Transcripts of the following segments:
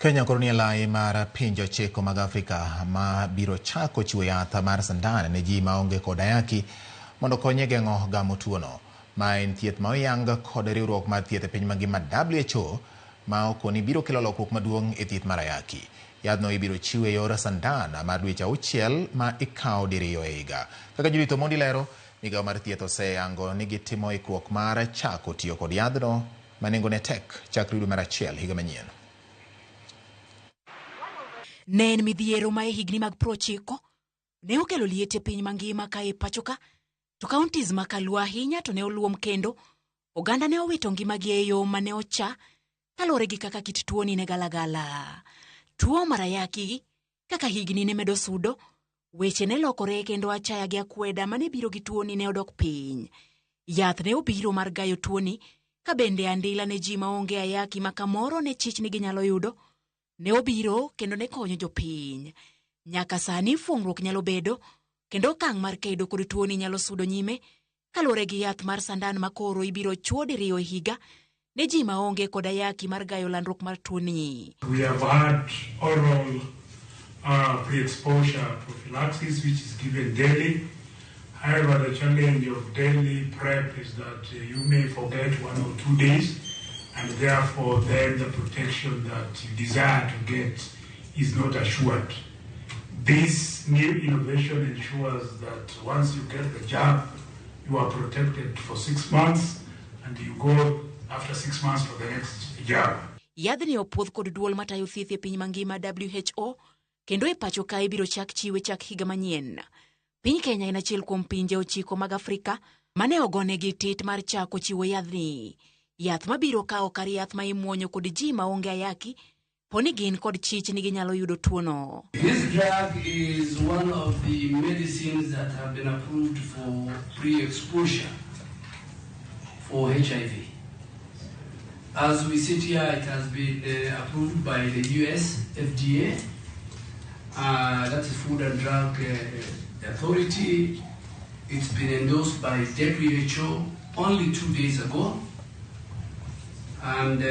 Kenya koro nie lai mar pinje 9 mag Afrika ma biro chako chiwo yath mar sandan ne ji maonge kod ayaki mondo okony e geng'o gamo tuono. Ma en thieth ma oyang kod riwruok mar thieth e piny mangima WHO ma okoni biro kelo lokruok maduong' e thieth mar ayaki. Yadhno ibiro chiw e yor sandan mar dweche 6 ma ikawo diriyo e higa. Kaka Judith Omondi lero, migawo mar thieth oseyango ni gitimo ikruok mar chako tiyo kod yadhno ma nengone tek chakre dwe mar 1 higa manyien. Ne en midhiero ma e higni mag 90 ne okelo liet e piny mangima ka e pacho ka to counties ma Kaluo ahinya to ne oluom kendo oganda ne owito ngimagi e yo mane ocha kaluwore gi kaka kit tuoni ne galagala. Tuo mar ayaki kaka higni ne medo sudo, weche ne lokore kendo achaya gi akweda mane biro gi tuoni ne odok piny. Yath ne obiro mar gayo tuoni ka bende andila ne ji maonge ayaki ma kamoro ne chich ni ginyalo yudo ne obiro kendo ne konyo jopiny. Nyaka sani fuong'ruok nyalo bedo kendo okang' mar kedo kod tuoni nyalo sudo nyime kaluwore gi yath mar sandan makoro ibiro chuo diriyo e higa ne ji maonge kod ayaki mar gayo landruok mar tuoni. We have had oral pre-exposure prophylaxis, which is given daily. However, the challenge of daily PrEP is that you may forget 1 or 2 days, and therefore then the protection that you desire to get is not assured. This new innovation ensures that once you get the jab, you are protected for 6 months, and you go after 6 months for the next jab. Yadhni opuodh kod duol matayo thieth e piny mangima WHO kendo e pacho ka ibiro chak chiwe chak higa manyien. Piny Kenya en achiel kuom pinje 9 mag Afrika mane ogonegi tit mar chako chiwo yadhni. Yath mabiro kawo kar yath ma imuonyo kod ji maonge ayaki poni gin kod chich ni ginyalo yudo tuono. This drug is one of the medicines that have been approved for pre-exposure for HIV. As we sit here, it has been approved by the US FDA, that is Food and Drug Authority. It's been endorsed by WHO only 2 days ago, and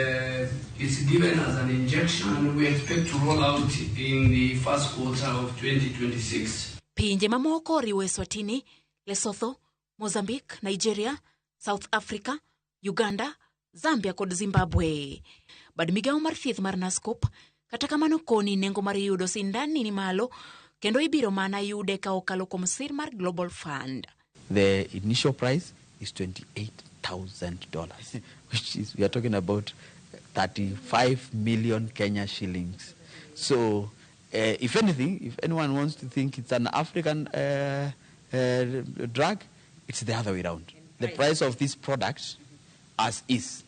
it's given as an injection, and we expect to roll out in the first quarter of 2026. Pinje mamoko oriwo Eswatini, Lesotho, Mozambique, Nigeria, South Africa, Uganda, Zambia kod Zimbabwe. Bad migawo mar thieth mar NASCOP kata kamano koni nengo mar yudo sindan ni malo kendo ibiro mana yude ka okalo kuom sir mar Global Fund. The initial price is $28,000, which is, we are talking about 35 million Kenya shillings. So if anything, if anyone wants to think it's an African drug, it's the other way around. The price of this product, as is,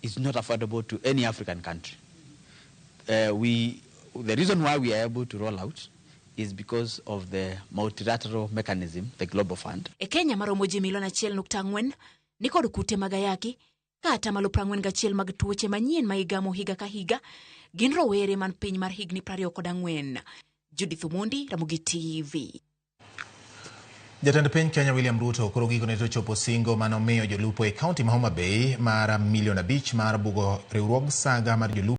is not affordable to any African country. The reason why we are able to roll out is because of the multilateral mechanism, the Global Fund. E Kenya maromo ji milion 1.4 ni kod kute mag ayaki ka 41% mag tuoche manyien ma igamo higa ka higa gin rowere man piny mar higni 24. Judith Omondi, Ramogi TV. Jatend piny Kenya William Ruto koro gikone to chopo singo manomiyo jolupo e kaunti ma Homa Bay mar milion 5 mar bugo riwruog saga mar jolupo.